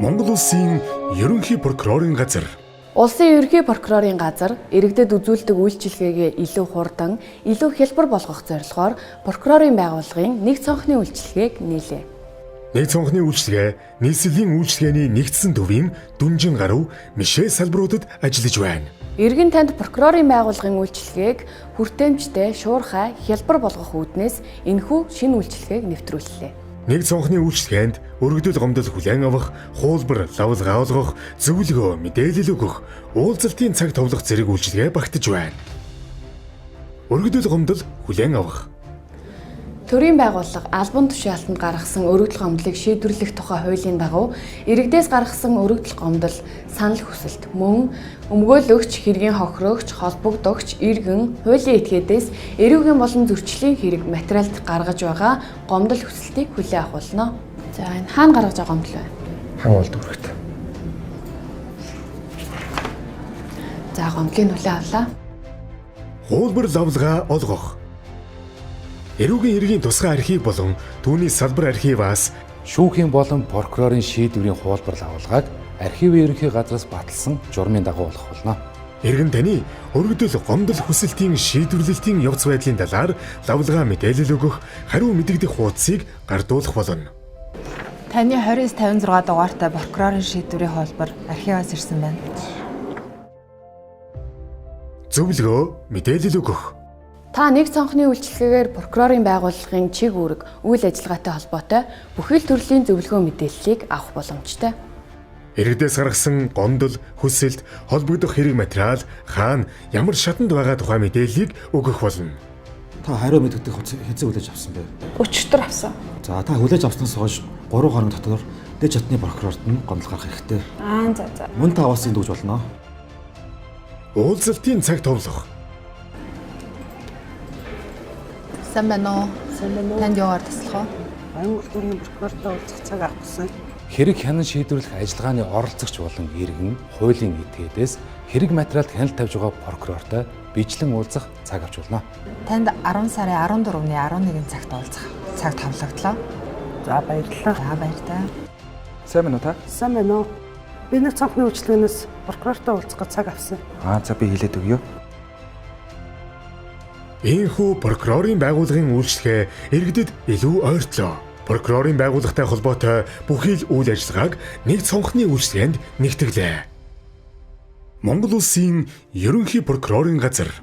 Монгол Улсын Ерөнхий прокурорын газар. Улсын ерөнхий прокурорын газар иргэдэд үзүүлдэг үйлчилгээгээ илүү хурдан, илүү хялбар болгох зорилгоор прокурорын байгууллагын нэг цонхны үйлчилгээг нээлээ. Нэг цонхны үйлчилгээ нийслэлийн үйлчилгээний нэгдсэн төвийн дүнжин гаруй мишээ салбаруудад ажиллаж байна. Иргэн танд прокурорын байгууллагын үйлчилгээг хүртээмжтэй, шуурхай, хялбар болгох үүднээс энэхүү шинэ үйлчилгээг нэвтрүүллээ. Нэг цонхны үйлчилгээнд өргөдөл гомдол хүлээн авах, хуулбар, лавлгаа олгох, зөвлөгөө, мэдээлэл өгөх, уулзалтын цаг товлох зэрэг үйлчилгээ багтаж байна. Өргөдөл гомдол хүлээн авах. Төрийн байгууллага албан тушаалтанд гаргасан өргөдөл гомдлыг шийдвэрлэх тухай хуулийн дагуу иргэдээс гаргасан өргөдөл гомдол, санал хүсэлт, мөн өмгөөлөгч, хэргийн хохирогч, холбогдогч, иргэн, хуулийн этгээдээс эрүүгийн болон зөрчлийн хэрэг материалд гаргаж байгаа гомдол хүсэлтийг хүлээн авах болно. За, энэ хаана гаргаж байгаа гомдол вэ? Хан уул дүүрэгт. За, гомдлыг хүлээн авлаа. Хуулбар лавлгаа олгох. Эрүүгийн хэргийн тусгай архив болон түүний салбар архиваас шүүхийн болон прокурорын шийдвэрийн хуулбар лавлгааг архивын ерөнхий газраас баталсан журмын дагуу олгох болно. Иргэн таны өргөдөл гомдол хүсэлтийн шийдвэрлэлтийн явц байдлын талаар лавлгаа мэдээлэл өгөх, хариу мэдэгдэх хуудсыг гардуулах болно. Таны 2956 дугаартай прокурорын шийдвэрийн хуулбар архиваас ирсэн байна. Зөвлөгөө мэдээлэл өгөх. Та нэг цонхны үйлчилгээгээр прокурорын байгууллагын чиг үүрэг, үйл ажиллагаатай холбоотой бүхий л төрлийн зөвлөгөө мэдээллийг авах боломжтой. Иргэдээс гаргасан гомдол, хүсэлт, холбогдох хэрэг материал хаана ямар шатанд байгаа тухай мэдээллийг өгөх болно. Та хариу мэдэгдэх хугацаа хэзээ хүлээж авсан бэ? Өчигдөр авсан. За, та хүлээж авснаас хойш 3 хоног дотор дэд чатны прокурорт нь гомдол гаргах хэрэгтэй. Аа, за за. Мөн та бас энд өгж болно. Уулзалтын цаг товлох. Сайн байна уу? Сайн байна уу? Танд юугаар туслах вэ? Баян улсын прокурортой уулзах цаг авах гэсэн. Хэрэг хянан шийдвэрлэх ажиллагааны оролцогч болон иргэн хуулийн этгээдээс хэрэг материалд хяналт тавьж байгаа прокурортой бичлэн уулзах цаг авч болно. Танд 10 сарын 14-ний 11 цагт уулзах цаг товлогдлоо. За, баярлалаа. За, баяртай. Сайн байна уу та? Сайн байна уу? Би нэг цонхны үйлчилгээнээс прокурортой уулзах гэж цаг авсан. Аа, за, би хэлээд өгье. Ийхүү прокурорын байгууллагын үйлчилгээ иргэдэд илүү ойртлоо. Прокурорын байгууллагатай холбоотой бүхий л үйл ажиллагааг нэг цонхны үйлчилгээнд нэгтгэлээ. Монгол Улсын Ерөнхий прокурорын газар.